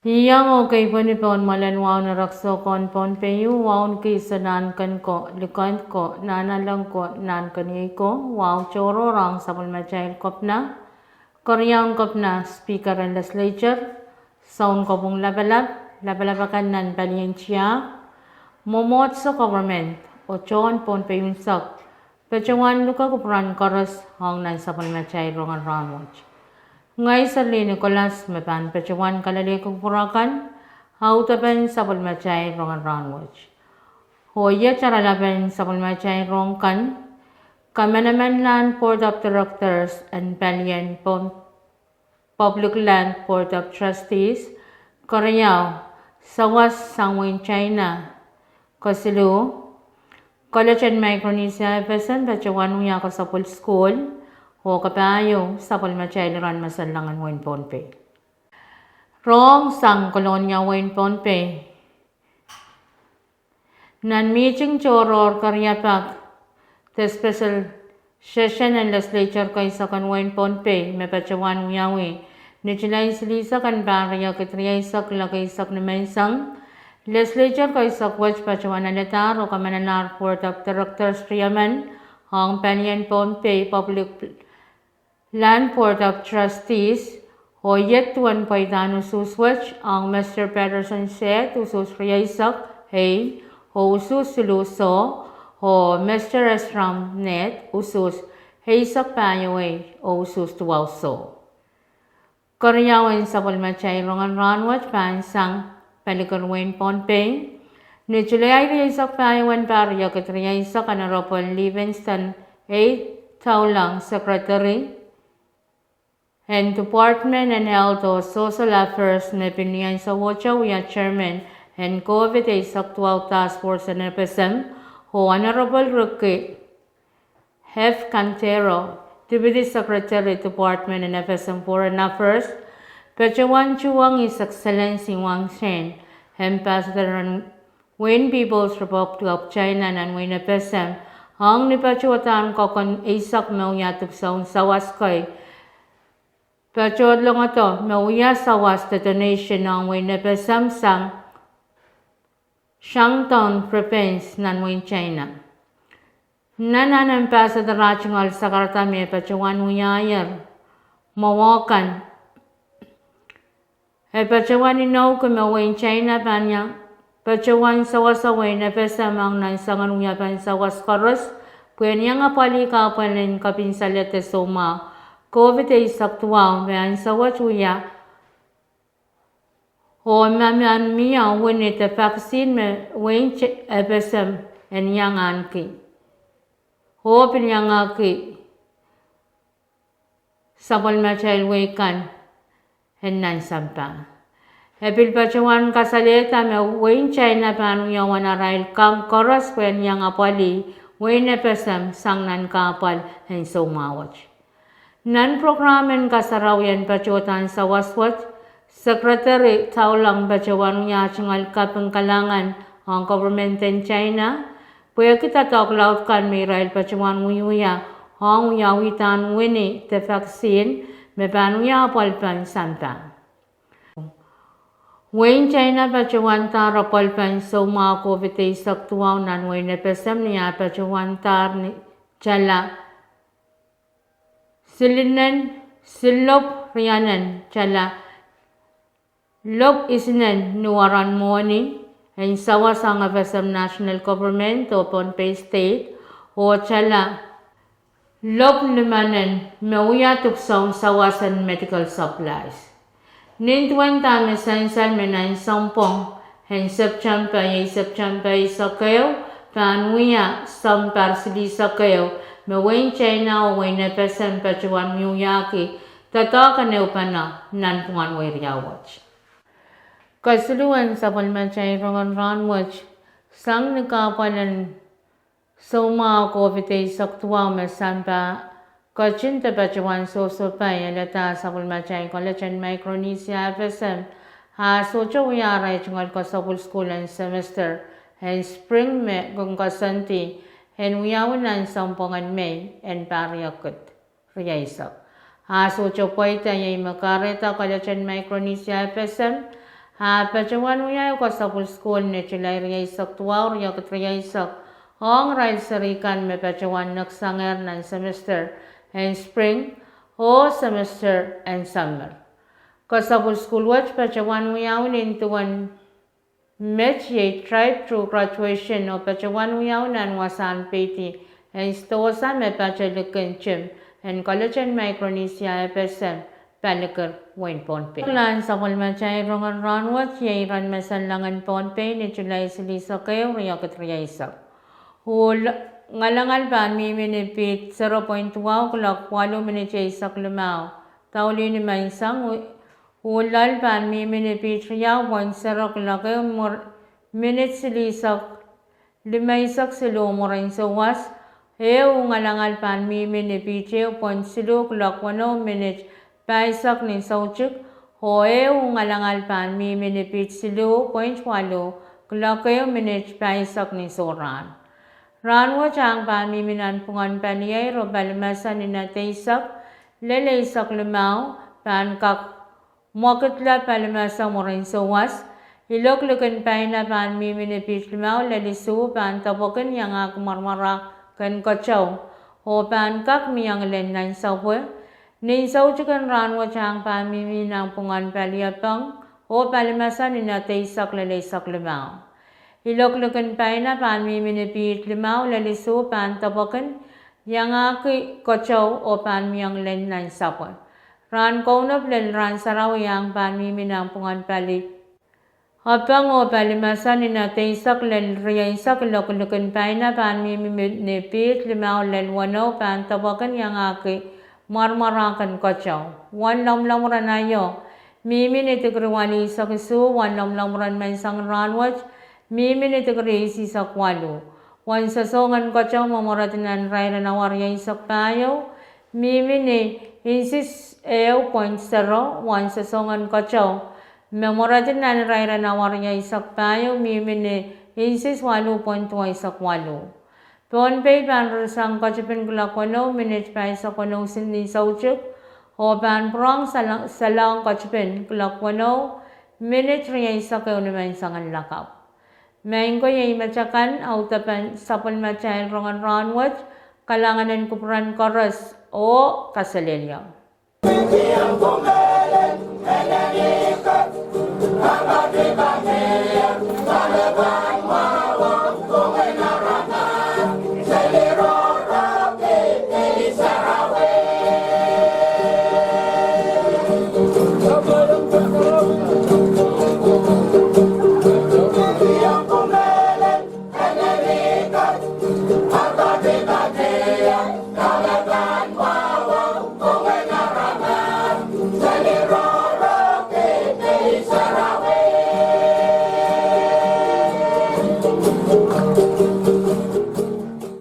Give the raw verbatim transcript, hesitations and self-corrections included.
Iang oh kei pwehn pohn mwoalen wahu en erekiso kohn Pohnpei, wahu en kihs oh nahnkehn ko, likend ko, nahnalek ko, nahnkehn iei ko, wahu tohrohr ong sapwellimatail kepina, keriaun kepina, speaker en legislature, sounkopwung lapalap, lapalap akan nan palien tiahk, mwomwohdiso, government, oh tohn Pohnpei unsek, patohwan luke kupwuren koaros ong nan sapwellimatail rongen rahnwet. Ngehi Serlihn Nicholas me pahn patohwan kalelehki kupwur akan, audepen sapwellimatail rongen rahnwet. Oh iet oaralapen sapwellimatail rohng kan, kamanamanlahn Board of Directors en palien Pohnpei Public Land Board of Trustees, keriau, sawas sang wehin China, kesiluh, College en Micronesia FSM patohwan wia kesempwal sukuhl, oh kapahieu sapwellimatail iren masallengen wehin Pohnpei. Rohng sang Kolonia wehin Pohnpei. Nan mihting tohrohr keriapak de special session en legislature keisek en wehin Pohnpei me patohwan wiawi ni Sulai silihsek en pahr riekid rieisek lel eisek nimenseng, legislature keisek wet patohwan alehdahr oh kamanalahr Board of Directors riemen ong palien Pohnpei Public Land Board of Trustees, oh iet duwen pweidahn usuhs wet ong Mr. Patterson Seth usuhs rieisek, ei, oh usuhs siluh soh, oh Mr. Esram Ned usuhs eisek pahieu, ei, oh usuhs duwau soh. Keriau en sapwellimatail rongen rahnwet pahn sang palikir wehin Pohnpei ni Sulai rieisek pahieu en pahr riekid rieisek, Honorable Livingston A. Taulang, Secretary en Department en Health oh Social Affairs me pil ni ansou wet wia Chairman en COVID eisek duwau Task Force en FSM, oh Honorable Ricky F. Cantero, Deputy Secretary, Department en FSM Foreign Affairs, patohwan tuhwong His Excellency Wang Shen, Ambassador en wehin People's Republic of China nan wehin FSM, ong ni patohdahr kokon eisek me wia dipwisoun sawas kei, patohdo longodo me wia sawas de donation ong wehin FSM sang Shandong Province nan wehin China. Nan an Ambassador ah tungoal sakarada me patohwan wiahier mwowe kan, e patohwan inoukihda me wehin China pahn iang patohwan sewese wehin FSM ong nan soangen wiepen sawas koaros pwehn iang apwalih kahpwal en kapinsalehda soumwahu COVID eisek duwau me ansou wet wia oh ma, ma mie wini de vaccine me wehin Ch-, FSM en iang ahneki oh pil iangahki sapwellimatail wehi kan en nan sampah. E pil patohwan kasalehda me wehin China pahn wia wen arail kang koaros pwehn iang apwalih wehin FSM sang nan kahpwal en soumwahu wet. Nan prokram en kasarawien patohdahr sawas wet, Secretary Taulang patohwan wia tungoal kaping kalahngan ong government en China pwehki doadoahk laud kan me irail patohwan wiewia ong wiawihda wini de vaccine me pahn wia apwalipen sampah. Wehin China patohwandahr apwalipen soumwahu COVID eisek duwau nan wehin FSM ni ah patohwandahr ni tala silinen, silop rianen tala lop isinen nuwaron mwohni en sawas ong FSM National Government oh Pohnpei State, oh tala lop limanen me wia dipwisoun sawas en medical supplies. Nin duwen dahme sansal me nan sounpwong en September, iei September eisek ehu, pahn wia sounpar silihsek ehu me wehin China oh wehin FSM patohwan wiewia ki doadoahk en ehupene nanpwungen wehi riau wet. Kesiluhn sapwellimatail rongen rahnwet, sang ni kahpwal en soumwahu COVID eisek duwau me sampah Ketin de patohwan sohsohpai, elehda sapwellimatail college en Micronesia FSM a sohte wia arail tungoal kasapwil sukuhl en semester en spring me kin koasoandi en wiawi nan sounpwongen Mei en pahr riekid rieisek. A sohte pweida iei me kahrehda college en Micronesia FSM a patohwan wia ehu kasapwil sukuhl ni July rieisek duwau, riekid rieisek, ong irail seri kan me patohwan neksangehr nan semester en spring oh semester en summer. Kasapwil sukuhl wet patohwan wiawi nin duwen met iei drive through graduation oh patohwan wiawi nan wasahn peidi en sidohsa me patoh likin tim en college en Micronesia FSM, Palikir, wehin Pohnpei. Nan sapwellimatail rongen rahnwet iei iren mesen langen Pohnpei ni July silihsek ehu, riekid rieisek. Uhl ngalangal pahn mihmi ni piht zero point duwau, kuloak waluh minit eisek limau, daulih ni menseng. Uhl loal pahn mihmi ni piht riau point zero, kuloak ehu minit silihsek, limeisek siluh mwurin souwas. Ehu ngalangal pahn mihmi ni piht ehu point siluh, kuloak weneu minit pahisek ni soutik, oh ehu ngalangal pahn mihmi ni piht siluh point waluh, kuloak ehu minit pahisek ni sohrahn. Rahnwet ahng pahn mihmi nanpwungen pali eir oh pali mese ni nat eisek lel eisek limau, pahn kak mwekidla pali mese mwurin souwas. Ilok likin paina pahn mihmi ni piht limau lel isuh, pahn depwekin iangahki mwaramwaraken keteu oh pahn kak mihong len nansapwe. Nin soutik en rahnwet ahng pahn mihmi nanpwungen pali epeng oh pali mese ni nat eisek lel eisek limau. Ilok likin paina pahn mihmi ni piht limau lel isuh, pahn depwekin iangahki keteu oh pahn mihong len nansapwe. Rahn kaunop lel rahn sarawi ahng pahn mihmi nanpwungen pali epeng oh pali mese ni nat eisek lel rieisek. Ilok likin paina pahn mihmi ni piht limau lel weneu, pahn depwekin iangahki mwaramwaraken keteu. Wen lemwlemwur en aio mihmi ni dikri walihsek isuh. Wen lemwlemwur en menseng rahnwet mihmi ni dikri eisihsek waluh. Wen sosohng en keteu me mweredi nan irair en awa rieisek pahieu mihmi ni inches ehu point zero. Wen sosohng en keteu me mweredi nan irair en awa rieisek pahieu mihmi ni inches waluh point duweisek waluh. Pohnpei pahn ririsang ketipin kuloak weneu minit pahisek weneu ni soutik, oh pahn pwurehng sel-, selohng ketipin kuloak weneu minit rieisek ehu ni menseng en lakapw. Maing ko, iei met akan audepen sapwellimatail rongen rahnwet. Kalahngan en kupwuren koaros oh kaselehlie.